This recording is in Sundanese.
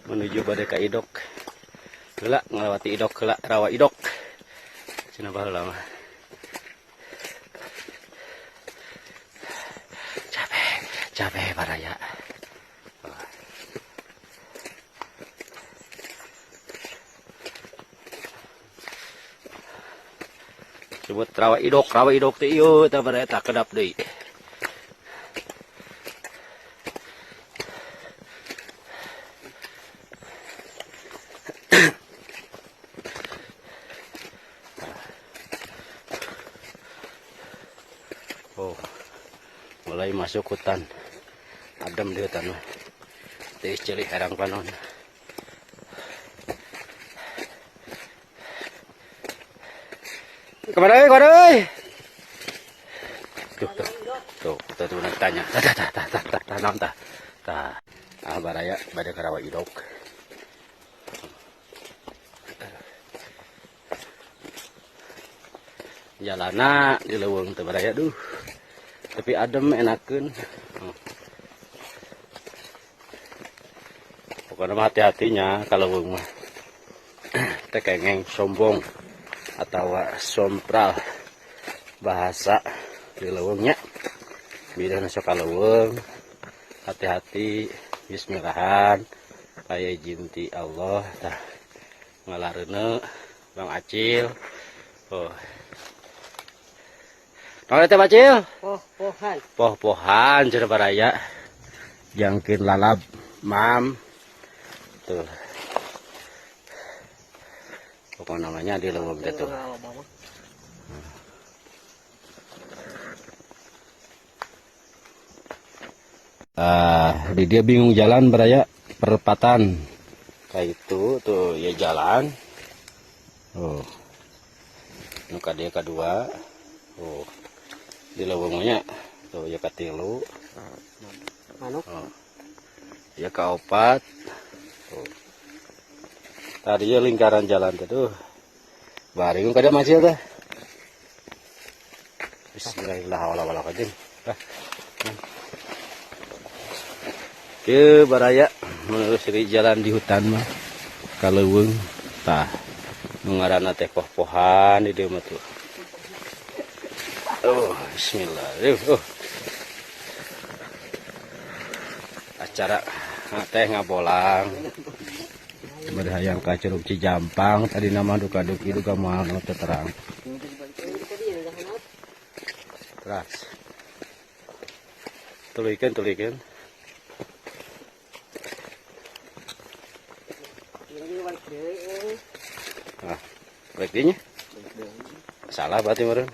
Menuju bade ka Idok. Heula ngalewati Idok heula, rawa Idok. Cenah baheula mah. Capek, capek baraya. Sebut rawa Idok teh ieu tah baraya tah kedap deui. Oh, mulai masuk hutan. Adem di hutan mah. Tiis ceuli herang panon. Kemana euy, kemana euy? Tuh, tuh. Tuh, tuh, tuh, tuh, tanya. Tah, tah, tah, tah, tah, tah, tah, naon, tah. Tah. Ah, baraya bade ka rawa Idok. Jalana di leuweung teh baraya duh. Tapi adem enakeun. Pokoknya mah hati-hatinya kalau leuweung mah. Teh kengeng sombong atau sompral bahasa di leuweungnya. Bila masuk ka leuweung hati-hati, bismillahan kaya jinti Allah tah ngalareuneu Bang Acil. Oh. Naon teh Bacil? Poh-pohan. Poh-pohan cenah baraya. Jangkeun lalab mam. Tuh. Pokoknya namanya di leuweung teh tuh. Di dia bingung jalan baraya, perempatan. Kayak itu tuh ya jalan. Oh. Nu ka dieu kadua. Oh. Di leuweungnya tuh ya katilu. Manuk. Oh. Ya kaopat. Tuh. Tadi ya lingkaran jalan teh tuh. Baring kada macil teh. Bismillahirrahmanirrahim. Ah. Ke baraya menelusuri jalan di hutan mah. Ka leuweung tah. Nu ngaranna teh poh-pohan di dieu mah tuh. Oh, bismillah. Oh. Acara teh ngabolang. Bade hayang ka Curug Cijampang tadi nama duka duki duka moal nu teu terang. Teras. Tuluykeun, tuluykeun. Ah, balik dieu nya. Salah berarti meureun.